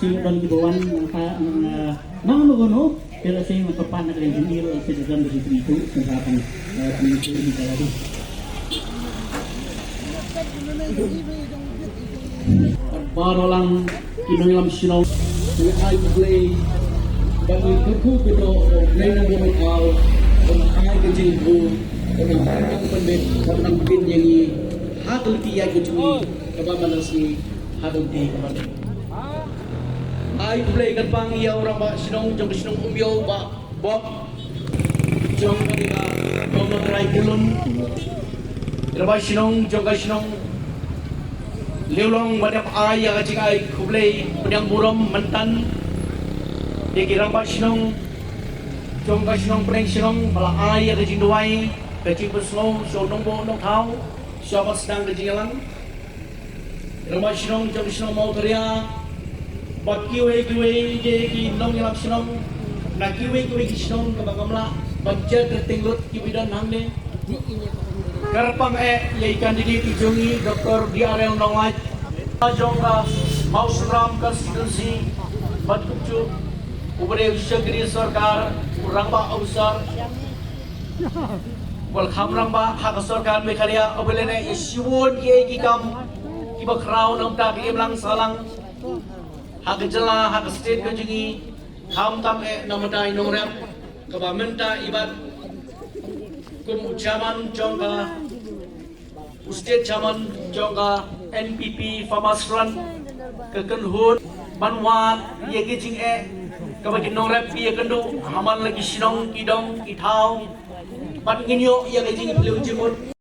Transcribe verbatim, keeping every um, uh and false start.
Ban ki bawan nang ka nang nang no no. Kala sing ka pan na kren jin iro sing ka jam di tu sing ka pan. Ni ka lagi. Barolang ki nongïalam shnong. Ngi ai khublei bad ngi kyrkhu kyrdoh ïa u Blei nongïalam shnong. Ban ai ka jingkyrkhu, ban ai ka jingpynbeit, ban ai ka jingpynbeit ïa ngi ha ka lynti ïaid ka jong ngi kaba mynta shi ha ka lynti kaba mynta. Ai khublei kyrpang ïa u rangbah shnong jong ka shnong Umiew Bah Bok jong ka dei ka Bok Nongrai Kulun. Rangbah shnong jong ka shnong Liulong ba dep ai ïa ka jingai khublei pdiang burom mynta ïa ki rangbah shnong jong ka shnong Pdeng Shnong ba la ai ïa ka jingduwai ka jingpynsngew sha u nongbuh nongthaw sha ba sdang ka jingïalang. Rangbah shnong jong shnong Mawtaria bad kiwei kiwei de ki nongïalam shnong na kiwei kiwei ki shnong kaba kam lah ban jer ka teng lut kiba don hangne. Kyrpang eh ïa i candidate i jong i Doctor D R L Nonglait jong ka Mawsynram constituency bad kumjuh uba dei u shakri sorkar, u rangbah officer, Welcome rangbah ha ka sorkar Meghalaya, uba lehne ïa shibun ki ei ki kam kiba khraw na ka bynta ka imlang sahlang ha ka jylla, ha ka state ka jong ngi. Khamtam eh na ka bynta i nongrep kaba mynta i bat kum u chairman jong ka, u state chairman jong ka N P P Farmers Front, ka kynhun ban wad ïa ki jingeh kaba ki nongrep ki ïakynduh ha man la ki shnong ki dong ki thaw. Bad ngin ïoh ïa ka jingpyllun jingmut